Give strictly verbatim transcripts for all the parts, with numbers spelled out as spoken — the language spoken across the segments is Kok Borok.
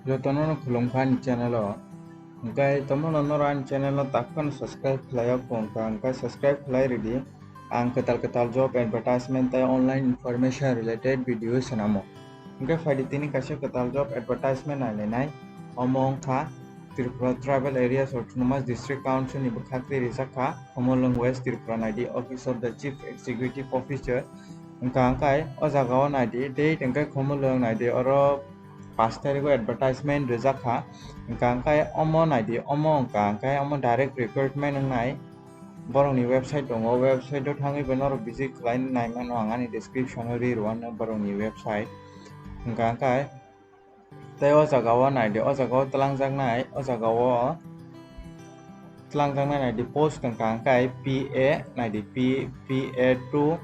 Jotono no khulumkha ani channel o. Hwnkhe tomono noro ani channel no takhukno subscribe khlai o wngkha, hwnkhe subscribe khlai ridi. Ang kwtal kwtal job advertisement tei online information related video swnamo. Hwnkhe phaidi tini kaisa kwtal job advertisement nailainai. Omo wngkha Tripura Tribal Areas Autonomous District Council ni bwkhak tei rijak kha, Khumulwng West Tripura naidi, Office of the Chief Executive Officer. Hwnkha hwnkhe o jaga o naidi, date hwnkhe Khumulwng naidi, oro pash tarikh o advertisement rijak kha. Hwnkha hwnkhe omo naidi, omo hwnkha hwnkhe omo direct recruitment wngnai. Borokni website tongo, website o thangwi bo norok visit khlai naimano ang ani description o ri rwano borokni website. Hwnkha hwnkhe tei o jaga o naidi, o jaga o twlangjaknai, o jaga o twlangjaknai naidi post hwnkha hwnkhe P A naidi, P, P A two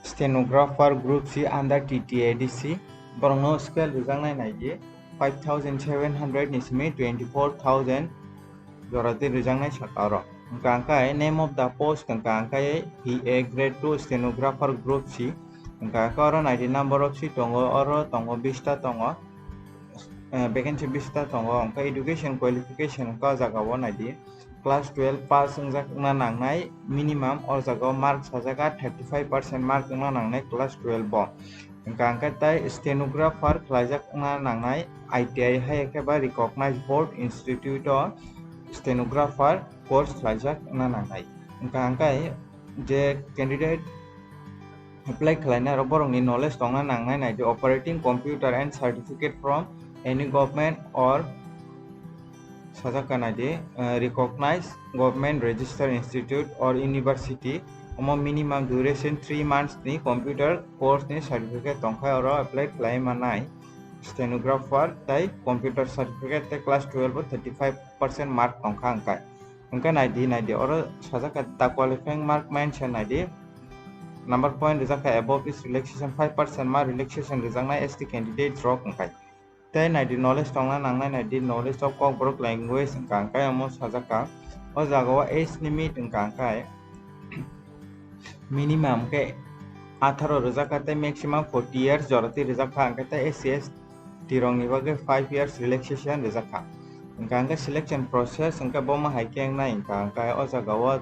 stenographer group C under T T A D C. Borokno scale rijaknai naidi five thousand seven hundred ni simi twenty four thousand jora twi rijaknai saka oro. Hwnkha hwnkhe name of the post hwnkha hwnkhe P A grade two stenographer group C. Hwnkha hwnkhe oro naidi number of seat tongo, oro tongo bista tongo, eh, vacancy bista tongo. Hwnkhe education qualification hwnkhe o jaga o naidi class twelve pass wngjakna nangnai, minimum o jaga o mark sajak kha thirty five percent mark wngna nangnai class twelve o. Hwnkha hwnkhe tei stenographer khlaijak wngna nangnai I T I hai khe ba recognized board institute o stenographer course khlaijak wngna nangnai. Hwnkha hwnkhe je candidate apply khlainai rok borokni knowledge tongna nangnai naidi operating computer and certificate from any government or sajak kha naidi, eh, recognized government registered institute or university, omo minimum duration three months ni computer course ni certificate tongkhai oro apply khlai manai stenographer tei computer certificate tei class twelve o thirty five percent mark tongkha hwnkhe. Hwnkhe naidi, naidi, oro sajak kha the qualifying mark mention naidi. Number point rijak kha above is relaxation, five percent ma relaxation rijaknai S T candidate rok hwnkhe. Tei naidi knowledge tongna nangnai, naidi knowledge of Kokborok language hwnkha hwnkhe omo sajak kha. O jaga o age limit hwnkha hwnkhe minimum khe atharo rijak kha tei maximum forty years jora twi rijak kha, hwnkhe tei S C S T rokni bagwi five years relaxation rijak kha. Hwnkha hwnkhe selection process hwnkhe bomo hai khe wngnai, hwnkha hwnkhe o jaga o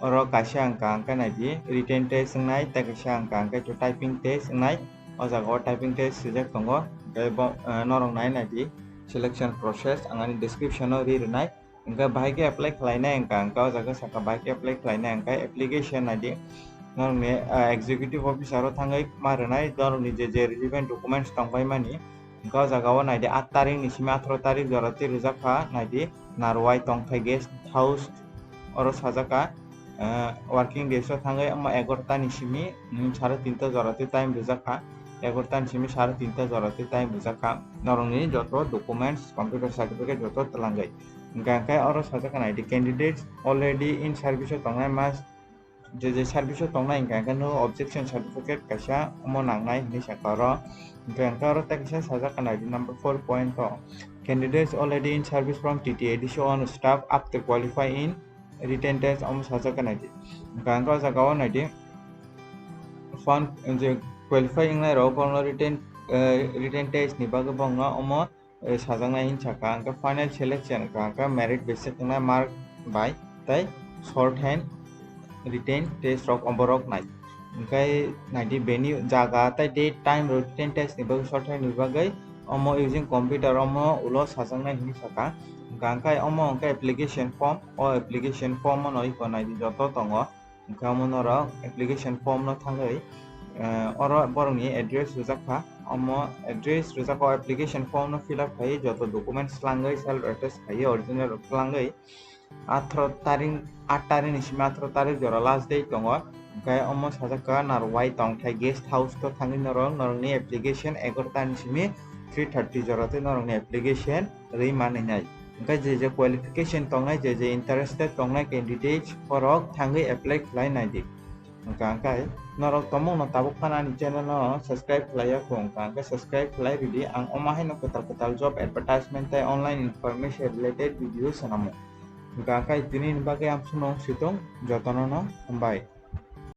oro kaisa hwnkha hwnkhe naidi written test wngnai, tei kaisa hwnkha hwnkhe to typing test wngnai. O jaga o typing test swijak tongo, hwnkhe bo, eh, norok nai naidi selection process ang ani description o ri rwnai. Hwnkhe bahai khe apply khlainai hwnkha hwnkhe o jaga saka bahai khe apply khlainai hwnkhe application naidi norokni, ah, executive officer o thangwi ma rwnai norokni je je relevant documents tongpaimani. Hwnkhe o jaga o naidi aat tarik ni simi atharo tarik jora twi rijak kha naidi Narwai Tongthai Guest House oro sajak kha, ah, working days o thangwi omo egarota ni simi, mm, sare tinta jora twi time rijak kha, egarota ni simi sare tinta jora twi time rijak kha norokni joto documents, computer certificate joto twlangwi. Hwnkha hwnkhe oro sajak kha naidi candidates already in service o tongnai must, je je service o tongnai hwnkha hwnkhe no objection certificate kaisa omo nangnai hinwi sakha oro. Hwnkha hwnkhe oro tei kaisa sajak kha naidi number four point o candidates already in service from T T A D C on staff after qualify in written test omo sajak kha naidi. Hwnkha hwnkhe o jaga o naidi phone je qualify wngnai rok bono written, eh, written test ni bagwi bongno omo eh, sajaknai hinwi sakha, hwnkhe final selection wngkha, hwnkhe merit basis wngnai mark bai tei short hand written test rok borok nai. Hwnkhe naidi venue, jaga tei date time rok written test ni bagwi, short hand ni bagwi omo using computer omo ulo sajaknai hinwi sakha. Hwnkhe omo hwnkhe application form, o application form o no iko naidi joto tongo. Hwnkhe omo norok application form no thangwi, eh, oro borokni address rijak kha. Omo address rijak o application form no fill up khai joto documents twlangwi self attest khai original rok twlangwi atharo tarik, aat tarik ni simi atharo tarik jora last date tongo. Hwnkhe omo sajak kha Narwai Tongthai Guest House o thangwi norok norokni application egarota ni simi three thirty jora tei norokni application rwi manwi nai. Hwnkhe je je qualification tongnai, je je interested tongnai candidates borok thangwi apply khlai nai di. Hwnkha hwnkhe norok tongmung no tabuk phano ani channel no subscribe khlai ya kho, hwnkha hwnkhe subscribe khlai ridi. Ang omo haino kwtal kwtal job advertisement tei online information related video swnamo. Hwnkha hwnkhe tini ni bagwi amsukno swtwng jotono no hambai.